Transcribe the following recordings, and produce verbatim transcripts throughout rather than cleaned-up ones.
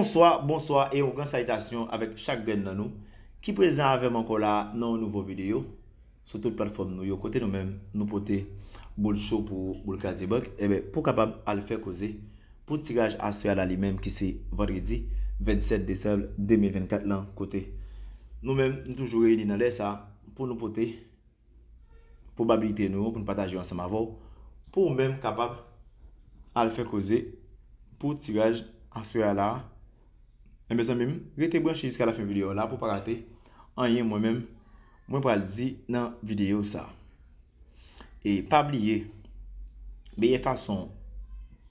Bonswa, bonswa e yon gran salitasyon avèk chak grenn nan nou ki prezan avè m ankò la nan yon nouvo videyo sou tout platfòm nou yo, kote nou menm nou pote boul cho pou ou, boul kraze bank, enben pou w kapab al fè koze pou tiraj aswè a la li menm ki se vandredi vennsèt desanm de mil vennkat lan, kote nou menm nou toujou reyini nan lè sa pou nou pote pwobabilite nou yo pou n pataje yo ansanm avè w, pou w menm kapab al fè koze pou tiraj aswè a la. Enben zanmi m, rete branche jiska lafen videyo a la pou w pa rate anyen mwen menm mwen pral di nan videyo sa. E pa bliye, meyè fason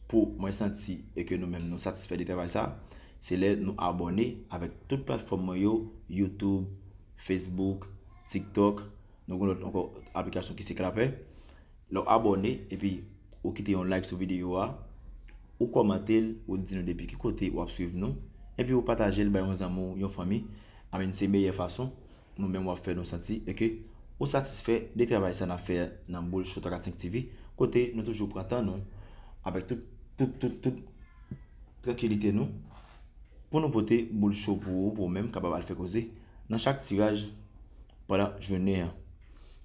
pou mwen santi e ke nou menm nou satisfè de travay sa, se lè nou abòne avèk tout platfòm mwen yo, YouTube, Facebook, TikTok, nou gen lòt ankò aplikasyon ki se Clapper. Lè w abòne epi ou kite yon like sou videyo a, ou kòmante l, ou di nou depi ki kote w ap swiv nou, epi ou pataje l bay yon zanmi w, yon fanmi. Amen, se meyè fason nou menm w ap fè nou santi e ke ou satisfè de travay sa n ap fè nan Boul Show twa kat senk T V, kote nou toujou pran tan nou avèk tout, tout, tout, tout trankilite nou pou nou pote boul cho pou ou, pou ou menm kapab al fè koze nan chak tiraj pandan jounen an.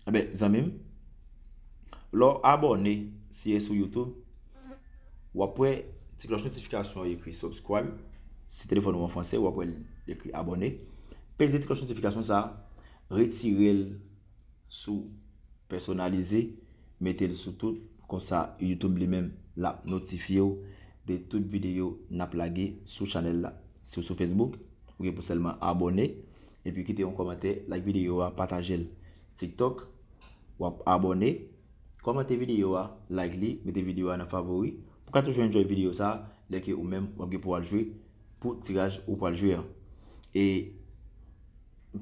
Enben, zanmi m, lè w abòne, si e sou YouTube, w ap wè ti klòch notifikasyon an ekri subscribe. Si telefòn ou an fransè, w ap wè l ekri abòne. Peze ti klòch notifikasyon sa, retire l sou pèsonalize, mete l sou tout. Konsa, YouTube li menm, l ap notifye w de tout videyo n ap lage sou chanèl la. Si w sou Facebook, ou gen pou sèlman abòne, epi kite yon kòmantè, like videyo a, pataje l. TikTok, w ap abòne, kòmante videyo a, like li, mete videyo a nan favori, pou w ka toujou enjoy videyo sa, lè ke ou menm, w ap gen pou w al jwe pou tiraj ou pral jwe an. E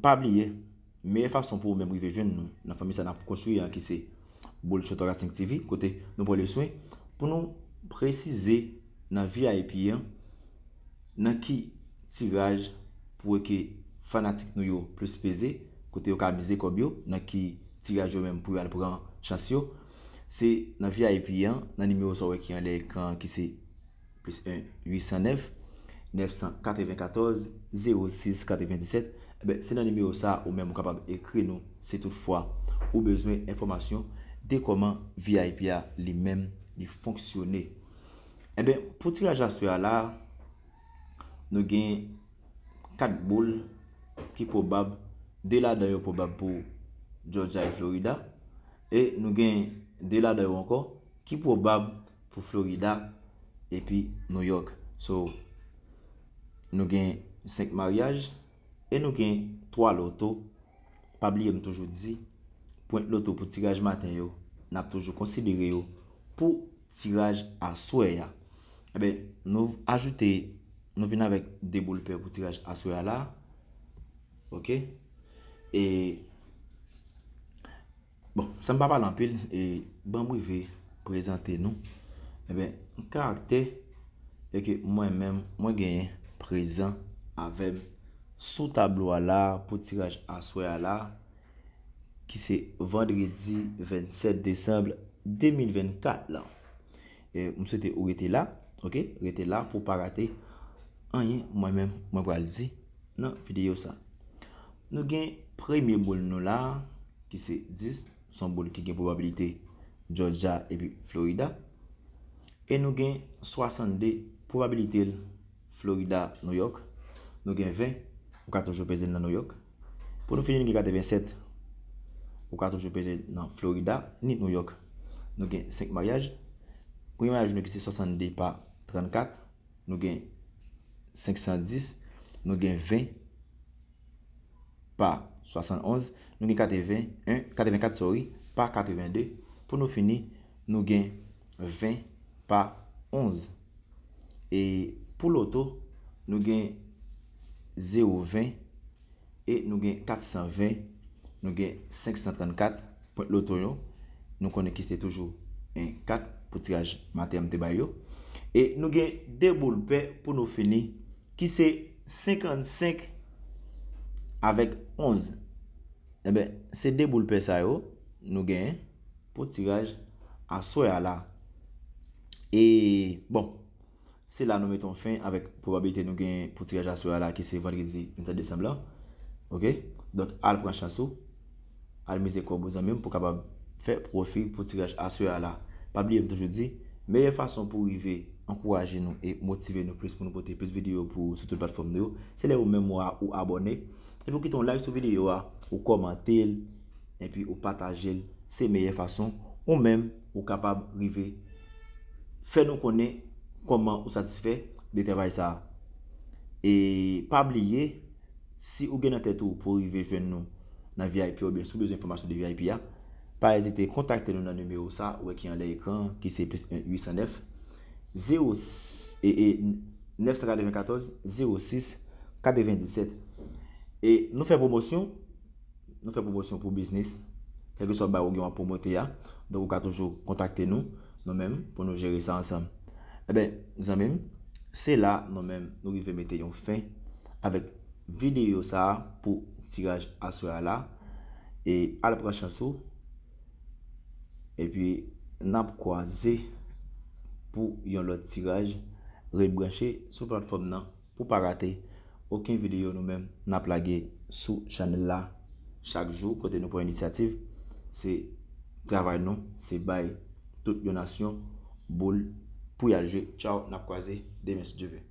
pa bliye, meyè fason pou ou menm rive jwenn nou nan fanmi sa n ap konstwi an, ki se Boul Show twa kat senk T V, kote nou pran le swen pou nou presize nan V I P an, nan ki tiraj pou ke fanatik nou yo plis peze, kote yo ka mize kòb yo, nan ki tiraj yo menm pou yo al pran chans yo. Se nan V I P an, nan nimewo sa w wè ki anlè ekran an, ki se plis en, uit san nèf, nèf san katrevenkatòz, zewo sis katrevendisèt. Enben, se nan nimewo sa a ou menm ou kapab ekri nou si toutfwa ou bezwen enfòmasyon de kòman V I P a li menm li fonksyone. Enben, pou tiraj aswè a la, nou gen kat boul ki pwobab, de ladan yo pwobab pou Georgia e Florida, e nou gen de ladan yo ankò ki pwobab pou Florida epi New York. So, nou gen senk maryaj e nou gen twa loto. Pa bliye m toujou di, pwent loto pou tiraj maten yo, n ap toujou konsidere yo pou tiraj aswè a. Enben, nou ajoute, nou vin avèk de boul pè pou tiraj aswè a la. Oke? E Bon, san m pa pale anpil, e ban m rive prezante nou, enben, karaktè e ke mwen menm, mwen genyen prezan avè m sou tablo a la pou tiraj aswè a la, ki se vandredi vennsèt desanm de mil vennkat lan. E m swete ou rete la, oke? Rete la pou w pa rate anyen mwen menm mwen pral di nan videyo sa. Nou gen premye boul nou la, ki se dis, se yon boul ki gen pwobabilite Georgia epi Florida. E nou gen swasannde pwobabilite l Florida, New York. Nou gen ven, ou ka toujou peze l nan New York. Pou nou fini, nou gen katrevensèt, ou ka toujou peze l nan Florida, ni New York. Nou gen senk maryaj. Premye maryaj nou ki se swasannde pa trannkat, nou gen senk san dis, nou gen ven pa swasannonz, nou gen katreven en, katrevenkat, sorry, pa katrevende. Pou nou fini, nou gen ven pa onz. E pou loto, nou gen zewo ven e nou gen kat san ven, nou gen senk san trannkat pwent loto yo. Nou konnen ki se toujou en kat pou tiraj maten an m te bay yo. E nou gen de boul pè pou nou fini, ki se senkannsenk avèk onz. Enben, se de boul pè sa yo nou genyen pou tiraj aswè a la. E, bon, Se la nou mete yon fen avèk pwobabilite nou genyen pou tiraj aswè a la, ki se vandredi vennsèt desanm lan. Oke? Donk, al pran chans ou, al mize kòb ou, zanmi m, pou w kapab fè pwofi pou tiraj aswè a la. Pa bliye, m toujou di, meyè fason pou rive ankouraje nou e motive nou plis pou nou pote plis videyo pou, sou tout platfòm nou yo, se lè ou menm ou a-, ou abòne, epi ou kite yon like sou videyo a, ou kòmante l, epi ou pataje l. Se meyè fason ou menm ou kapab rive fè nou konnen kòman ou satisfè de travay sa a. E pa bliye, si ou gen nan tèt ou pou w rive jwenn nou nan V I P oubyen si w bezwen enfòmasyon de V I P a, pa ezite kontakte nou nan nimewo sa ou wè ki anlè ekran an, ki se plis en uit san nèf zewo sis e, e nèf san katrevenkatòz zewo sis katrevendisèt. E nou fè pwomosyon, nou fè pwomosyon pou biznis, kèlkeswa bagay ou gen w ap pwomote a. Donk, ou ka toujou kontakte nou, nou menm, pou nou jere sa ansanm. Eben, zanmi m, se la, nou menm, nou rive mete yon fen avèk videyo sa a pou tiraj aswè a la. E al pran chans ou, epi n ap kwaze pou yon lòt tiraj. Ret branche sou platfòm nan pou pa rate okenn videyo nou menm n ap lage sou chanèl la chak jou, kote nou pran inisyativ. Se travay nou, se bay tout yon nasyon boul pou y al jwe. Tchaw, n ap kwaze demen si Dye vle.